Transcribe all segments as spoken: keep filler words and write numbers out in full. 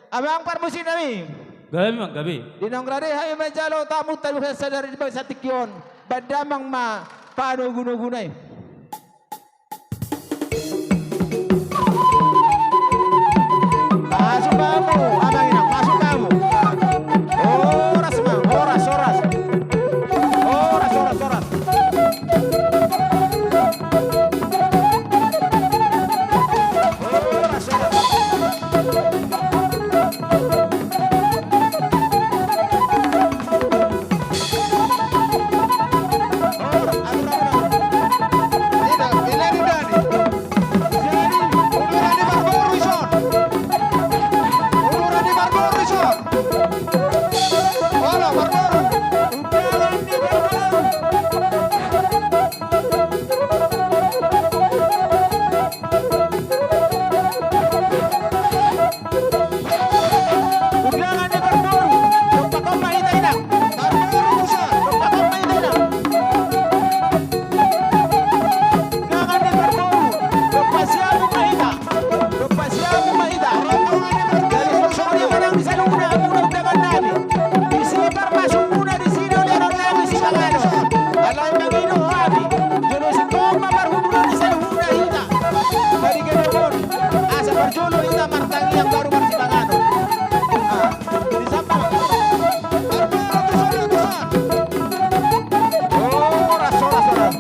Amang parmusik nami. Gabe ma gabe. Di naung rade hami manjalo tamu tolu hesa dari di bangsa tingki on. Baen damang ma panogunoguna i. Masuk kamu, abang inang, masuk kamu. Horas, Mang, horas, horas. Horas, horas, horas. Horas, horas. Undangan ni parboru, dompak on ma hita, inang. Parboru, dompak on ma hita, inang. Undangan ni parboru, dompak siamun ma hita. Dompak siamun ma hita. Jadi songon i ma nang di saluhutna, muna undangan nami. Disi parmasumuna, disi na uleron nami sipanganon. Alai mangido hami, jolo singkop ma parhundul ni saluhutna hita. Jadi gedong on, asa parjolo hita martangiang baru marsipanganon. Ah, disapa. Horas, horas, horas.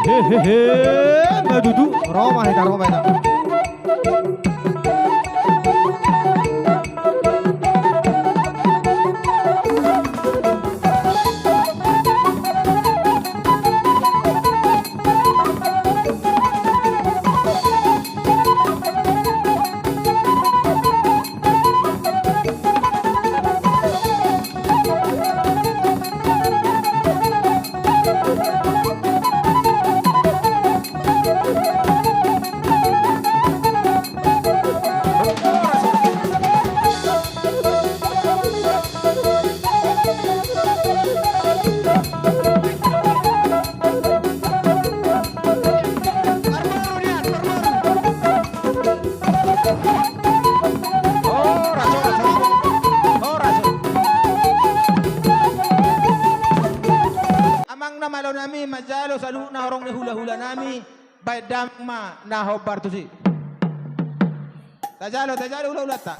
Hehehe, madudu. Ro ma hita, ro ma hita. Amang na malo nami, manjalo saluhutna horong ni hulahula nami, baen damang ma na hombar tusi. Tajalo, tajalo hulahulanta.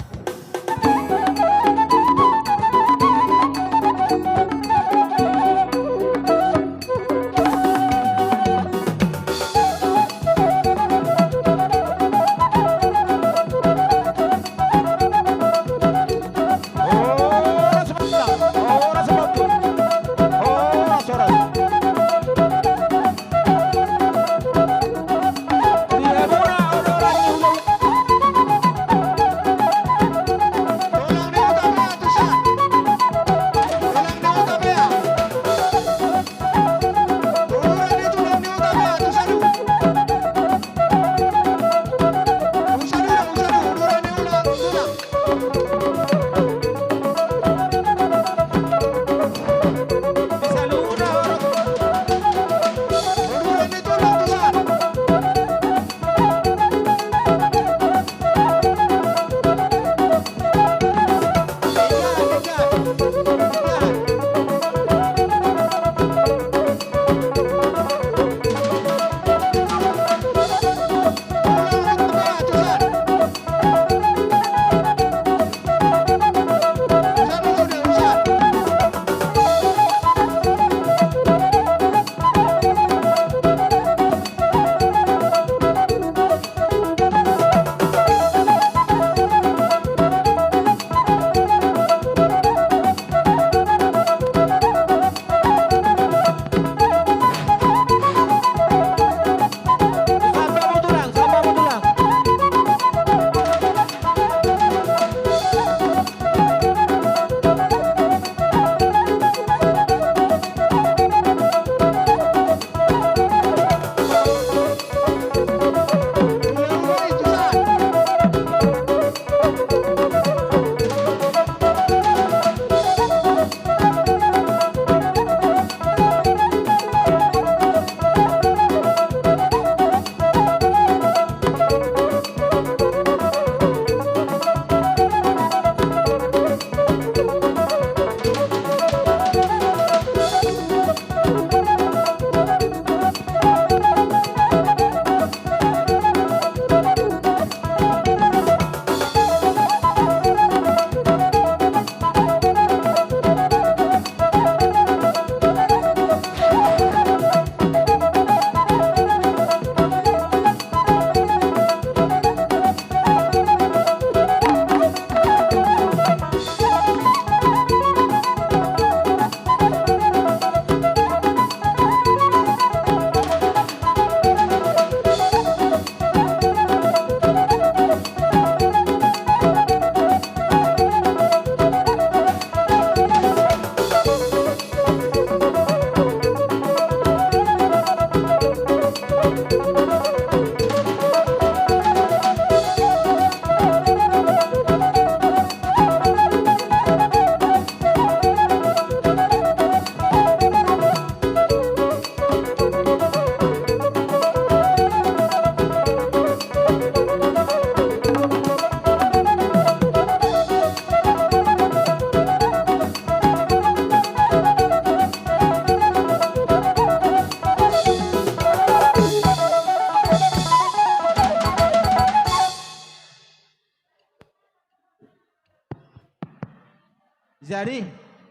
Jadi,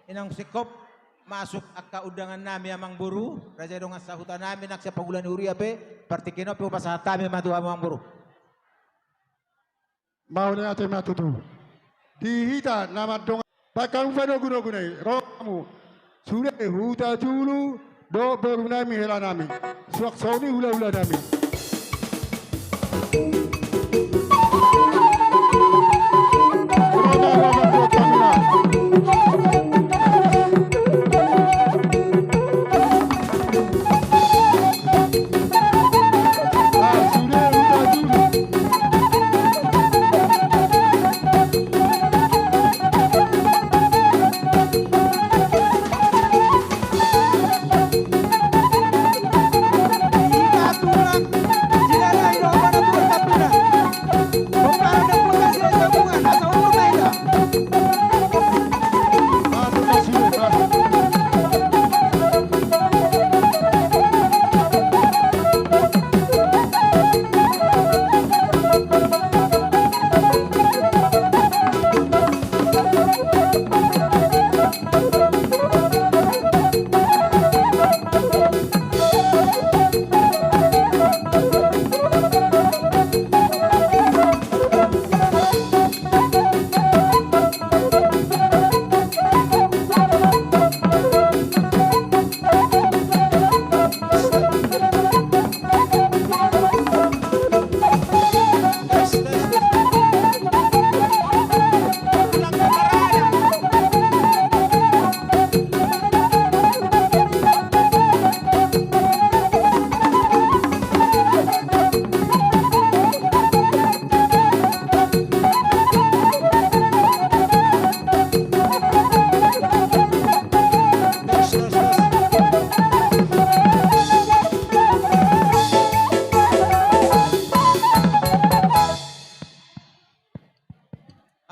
inang singkop, masuk angka undangan nami amangboru, raja dongan sahuta nami, nang sian pangula ni huria pe, partingkian on pe hupasahat hami ma tu hamu amangboru. Mauliate ma tutu. Di hita na mandongani, bahen hamu panogunogu nai, ro hamu. Sude huta Julu, dohot boru nami hela nami. Suang songon i hulahula nami.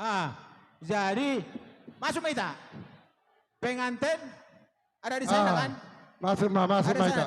Ah, jadi masuk ma hita. Penganten ada di sana kan? Masuk ma, masuk ma hita.